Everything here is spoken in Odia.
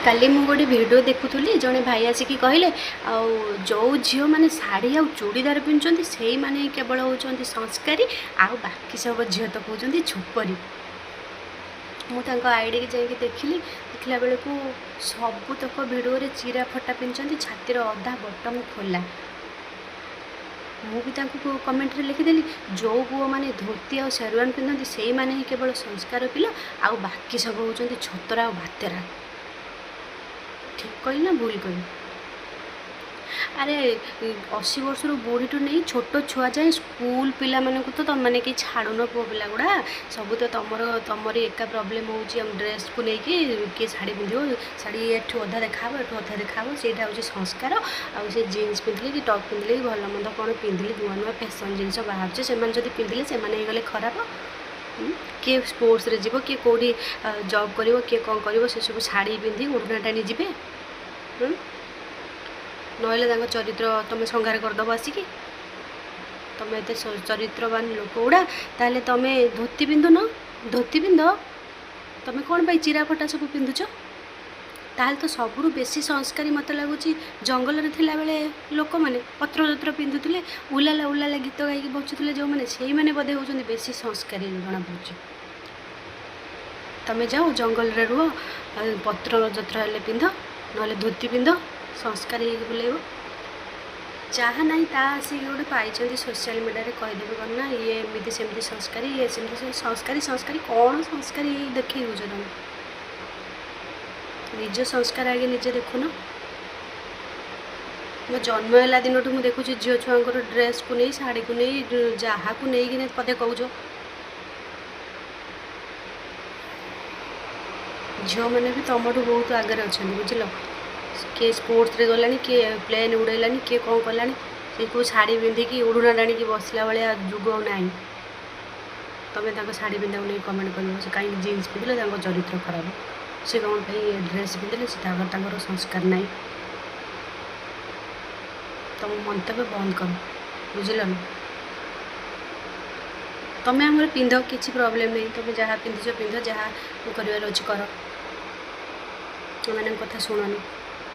କାଲି ମୁଁ ଗୋଟେ ଭିଡ଼ିଓ ଦେଖୁଥିଲି, ଜଣେ ଭାଇ ଆସିକି କହିଲେ, ଆଉ ଯେଉଁ ଝିଅମାନେ ଶାଢ଼ୀ ଆଉ ଚୁଡ଼ିଦାର ପିନ୍ଧୁଛନ୍ତି, ସେଇମାନେ ହିଁ କେବଳ ହେଉଛନ୍ତି ସଂସ୍କାରୀ, ଆଉ ବାକି ସବୁ ଝିଅ ତ କହୁଛନ୍ତି ଛୋପରି। ମୁଁ ତାଙ୍କ ଆଇଡ଼ିକି ଯାଇକି ଦେଖିଲି। ଦେଖିଲା ବେଳକୁ ସବୁତକ ଭିଡ଼ିଓରେ ଚିରା ଫଟା ପିନ୍ଧୁଛନ୍ତି, ଛାତିର ଅଧା ବଟନ୍ ଖୋଲା। ମୁଁ ବି ତାଙ୍କୁ କମେଣ୍ଟରେ ଲେଖିଦେଲି, ଯେଉଁ ପୁଅମାନେ ଧୋତି ଆଉ ସେରୱାନ ପିନ୍ଧନ୍ତି, ସେଇମାନେ ହିଁ କେବଳ ସଂସ୍କାର ପିଲା, ଆଉ ବାକି ସବୁ ହେଉଛନ୍ତି ଛତରା ଆଉ ବାତେରା। ଠିକ୍ କହିଲି ନା ଭୁଲ କହିଲି? ଆରେ, 80 ବର୍ଷରୁ ବୁଢ଼ୀଠୁ ନେଇ ଛୋଟ ଛୁଆ ଯାଏଁ, ସ୍କୁଲ ପିଲାମାନଙ୍କୁ ତ ତମମାନେ କେହି ଛାଡ଼ୁନ। ପୁଅ ପିଲା ଗୁଡ଼ା ସବୁ ତ ତମର ତମରି ଏକା ପ୍ରୋବ୍ଲେମ୍ ହେଉଛି ଆମ ଡ୍ରେସ୍କୁ ନେଇକି। କିଏ ଶାଢ଼ୀ ପିନ୍ଧିବ, ଶାଢ଼ୀ ଏଠୁ ଅଧା ଦେଖାହେବ, ଏଠୁ ଅଧା ଦେଖାହେବ, ସେଇଟା ହେଉଛି ସଂସ୍କାର। ଆଉ ସେ ଜିନ୍ସ ପିନ୍ଧିଲେ କି ଟପ୍ ପିନ୍ଧିଲେ କି ଭଲ ମନ୍ଦ କ'ଣ ପିନ୍ଧିଲେ, ନୂଆ ନୂଆ ଫ୍ୟାସନ୍ ଜିନିଷ ବାହାରୁଛି, ସେମାନେ ଯଦି ପିନ୍ଧିଲେ ସେମାନେ ହେଇଗଲେ ଖରାପ। କିଏ ସ୍ପୋର୍ଟସରେ ଯିବ, କିଏ କେଉଁଠି ଜବ୍ କରିବ, କିଏ କ'ଣ କରିବ, ସେସବୁ ଶାଢ଼ୀ ପିନ୍ଧି ଓଢ଼ଣା ଟାଣି ଯିବେ? ନହେଲେ ତାଙ୍କ ଚରିତ୍ର ତୁମେ ସଂହାର କରିଦେବ ଆସିକି। ତୁମେ ଏତେ ଚରିତ୍ରବାନ ଲୋକ ଗୁଡ଼ା, ତାହେଲେ ତୁମେ ଧୋତି ପିନ୍ଧୁନ? ଧୋତି ପିନ୍ଧ। ତୁମେ କ'ଣ ପାଇଁ ଚିରା ଫଟା ସବୁ ପିନ୍ଧୁଛ? ତାହେଲେ ତ ସବୁଠୁ ବେଶୀ ସଂସ୍କାରୀ ମୋତେ ଲାଗୁଛି ଜଙ୍ଗଲରେ ଥିଲାବେଳେ ଲୋକମାନେ ପତ୍ର ଜତ୍ର ପିନ୍ଧୁଥିଲେ, ଉଲାଲା ଉଲାଲା ଗୀତ ଗାଇକି ବଞ୍ଚୁଥିଲେ ଯେଉଁମାନେ, ସେଇମାନେ ବୋଧେ ହେଉଛନ୍ତି ବେଶୀ ସଂସ୍କାରୀ ଜଣାପଡ଼ୁଛି। ତୁମେ ଯାଅ, ଜଙ୍ଗଲରେ ରୁହ, ଆଉ ପତ୍ର ଜତ୍ର ହେଲେ ପିନ୍ଧ, ନହେଲେ ଧୋତି ପିନ୍ଧ, ସଂସ୍କାରୀ ହେଇକି ବୁଲେଇବ। ଯାହା ନାହିଁ ତାହା ଆସିକି ଗୋଟେ ପାଇଛନ୍ତି ସୋସିଆଲ ମିଡ଼ିଆରେ, କହିଦେବେ କ'ଣ ନା ଇଏ ଏମିତି ସେମିତି ସଂସ୍କାରୀ, ଇଏ ସେମିତି ସଂସ୍କାରୀ। ସଂସ୍କାରୀ କ'ଣ ସଂସ୍କାରୀ ଦେଖେଇ ହେଉଛ ତମେ? ନିଜ ସଂସ୍କାର ଆଗେ ନିଜେ ଦେଖୁନ। ମୋ ଜନ୍ମ ହେଲା ଦିନଠୁ ମୁଁ ଦେଖୁଛି, ଝିଅ ଛୁଆଙ୍କର ଡ୍ରେସ୍କୁ ନେଇ, ଶାଢ଼ୀକୁ ନେଇ, ଯାହାକୁ ନେଇକିନା ପଦେ କହୁଛ। ଝିଅମାନେ ବି ତମଠୁ ବହୁତ ଆଗରେ ଅଛନ୍ତି, ବୁଝିଲ? କିଏ ସ୍ପୋର୍ଟସରେ ଗଲାଣି, କିଏ ପ୍ଲେନ୍ ଉଡ଼େଇଲାଣି, କିଏ କ'ଣ କଲାଣି। ସେ କେଉଁ ଶାଢ଼ୀ ପିନ୍ଧିକି ଓଢ଼ଣା ଟାଣିକି ବସିଲା ଭଳିଆ ଯୁଗ ଆଉ ନାହିଁ। ତମେ ତାଙ୍କ ଶାଢ଼ୀ ପିନ୍ଧାକୁ ନେଇ କମେଣ୍ଟ କରିବ, ସେ କାହିଁକି ଜିନ୍ସ ପିନ୍ଧିଲେ ତାଙ୍କ ଚରିତ୍ର ଖରାପ, ସେ କ'ଣ ପାଇଁ ଡ୍ରେସ୍ ପିନ୍ଧିଲେ ସେ ତାଙ୍କର ସଂସ୍କାର ନାହିଁ। ତମ ମନ୍ତବ୍ୟ ବନ୍ଦ କର, ବୁଝିଲ ନା? ତମେ ଆମର ପିନ୍ଧ, କିଛି ପ୍ରୋବ୍ଲେମ୍ ନାହିଁ। ତମେ ଯାହା ପିନ୍ଧୁଛ ପିନ୍ଧ, ଯାହା କରିବାର ଅଛି କର। ଏମାନଙ୍କ କଥା ଶୁଣନି।